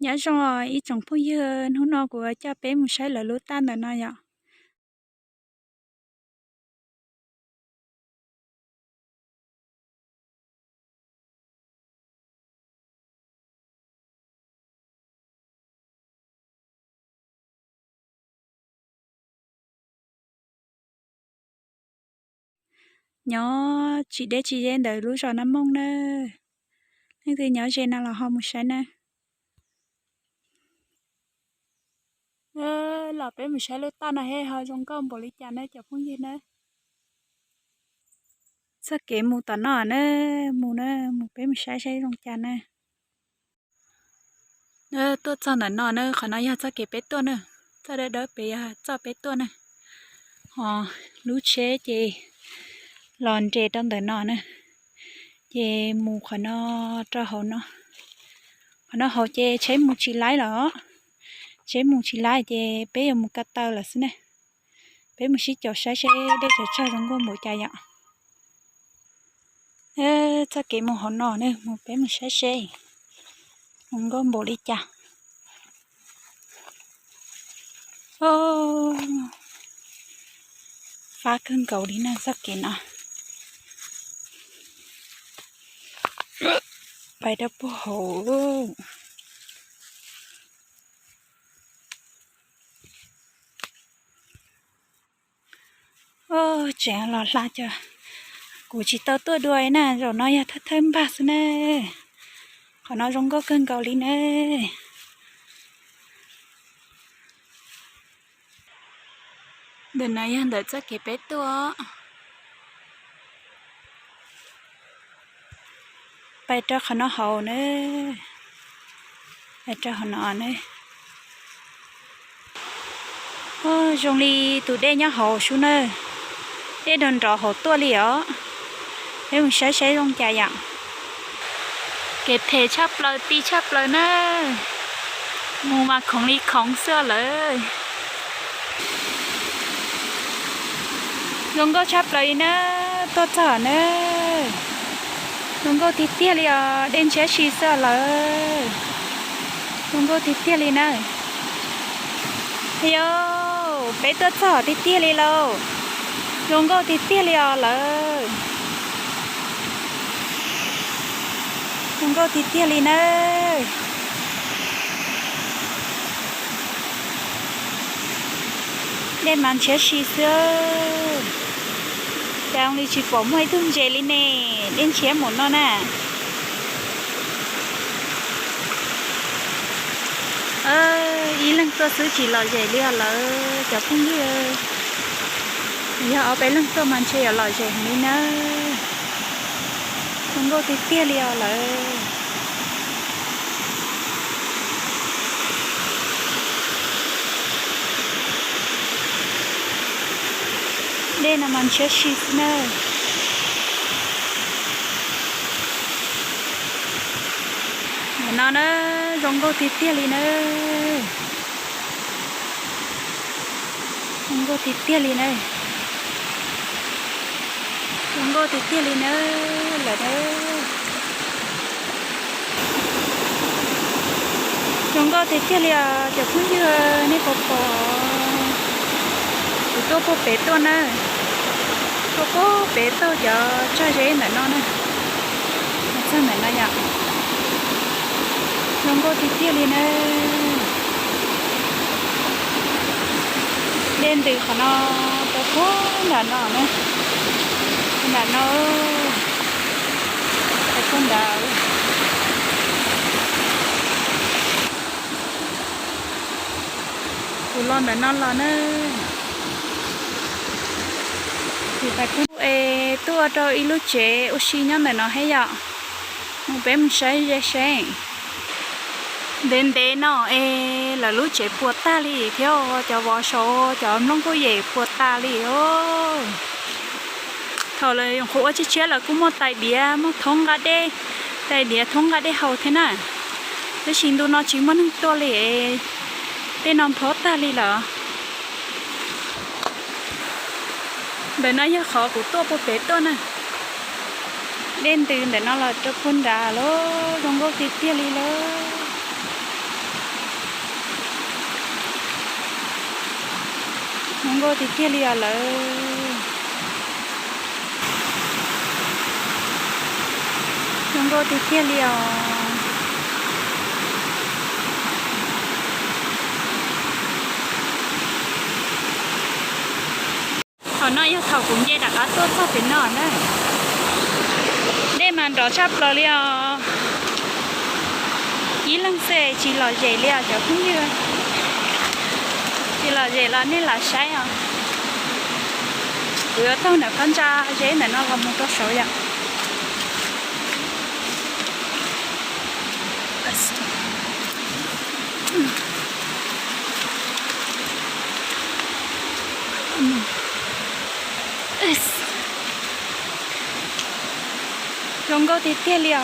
Nyob zoo ib tsoom phooj ywg, hnub no kuv coj peb mus saib lawv lub taj ntawm no yom. Nyob tsis deb tsis ze ntawm lub zos Nab Mooj na. Leej twg nyob ze no los ho mus saib na. Los peb mus saib lub taj no he ho zoo nkauj npaum li cas na cov phooj ywg na. Txoj kev mus tom no na, mus na, mus peb mus saib saib zoo cas na. Tuaj txog ntawm no na, qhov no yog txoj kev peb tuaj na, txoj dawb dawb pem yog txoj peb tuaj na. Ho lub tsheb ces los nres rau ntawm no na, ces mus qhov no rau hauv no. Qhov no hauv ces tsheb mus tsis laib los, tsheb mus tsis laib ces peb yuav mus ko taw lawm xwb na. Peb mus sib caum saib seb dej tsaws tsag zoo nkauj npaum cas yom. Txoj kev mus hauv no na, mus peb mus saib seb zoo nkauj npaum li cas. Fab kawg nkaus li na txoj kev no. Pais rau puag hauv. Tseem los hla cov, kuv tsis tau tuaj dua na, zaum no yog thawj thawj npag xwb na. Qhov no zoo nkauj kawg nkaus li na. Ntawm no yog ntawm txoj kev peb tuaj. Pais rau qhov no hauv na, pais rau hauv no na. Zoo li tus dej nyob hauv sub na, dej nrov nrov hauv tuaj li os. Peb mus saib saib zoo cas yom. Kev phem tshaj plaws ti tshaj plaws na, mus mas khoov li khoov xwb lawm. Zoo nkauj tshaj plaws li na, tuaj txog na. Zoo nkauj tiag tiag li os, dej ntshiab si xwb lawm. Zoo nkauj tiag tiag li na. Yog peb tuaj txog tiag tiag li lauj. Zoo nkauj tiag tiag li os lawm. Zoo nkauj tiag tiag li nawb. Dej mas ntshiab si xwb. Cas li tsis pom muaj ib tug ntses li ne, dej ntshiab mus no na. Ib leeg tuaj xwb tsis lom zem li os lawm cov phooj ywg. Yog ob peb leeg tuaj mas ntshe yuav lom zem heev li nawb. Zoo nkauj tiag tiag li os lawm. Dej no mas ntshiab si xwb na. Ntawm no na, zoo nkauj tiag tiag li na. Zoo nkauj tiag tiag li na. Zoo nkauj tiag tiag li na lawm na. Zoo nkauj tiag tiag li os cov phooj ywg, nej puas pom? Kuv tuaj puag pem tuaj na, tuaj puag pem taug cov tsag zeb ntawm no na, txog ntawm no yom. Zoo nkauj tiag tiag li na. Dej ntws qhov no rau puag nram no na, nram no, puag nram. Kuv los ntawm no los na, es tuaj ua rau ib lub tsev ua si nyob ntawm no thiab yom. Mus peb mus saib ze seb. Ntev ntev no es lawv lub tsev puas tag li thiab, cov vov saud cov nplooj kuj yem puas tas li os. Thaum lawv nyuam qhuav ua tshiab tshiab lawv kuj muaj tais diav, muaj thoob nqa dej, tais diav thoob nqa dej haus thiab na. Tab sis ntu no tsis muaj neeg tuaj li, tej no nphob tag li lawm. Ntawm no yog qhov kuv tuaj puag pem tuaj na. Dej ntws ntawm no los rau puag nrad lawm, zoo nkauj tiag tiag li lawm. Zoo nkauj tiag tiag li os lawm. Zoo nkauj tiag tiag li os. Thaum no yog thaum kuv nce rov qab tuaj txog pem no na. Dej mas nrov tshaj plaws li os. Ib leeg xwb tsis lom zem li os cov phooj ywg. Tsis lom zem los nej lam saib os. Kuv yuav taug ntawm phab ntsa zeb ntawm no los mus rau saud yom. Zoo nkauj tiag tiag li os.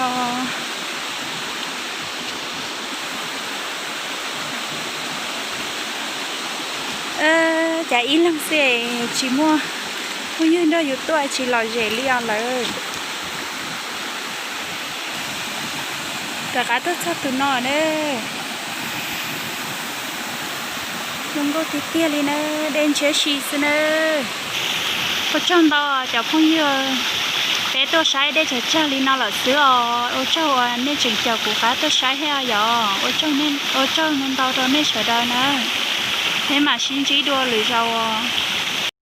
Cas ib leeg xwb tsis muaj phooj ywg nrog yus tuaj tsis lom zem li os lawm. Rov qab tuaj txog tus no na. Zoo nkauj tiag tiag li na, dej ntshiab si xwb na. Ua tsaug ntau cov phooj ywg, peb tuaj saib dej tsawg tsawg li no lawm xwb os. Ua tsaug uas nej tseem caum kuv qab tuaj saib thiab yom. Ua tsaug ntau rau nej sawv daws na. Peb mam sib ntsib dua lwm zaus os.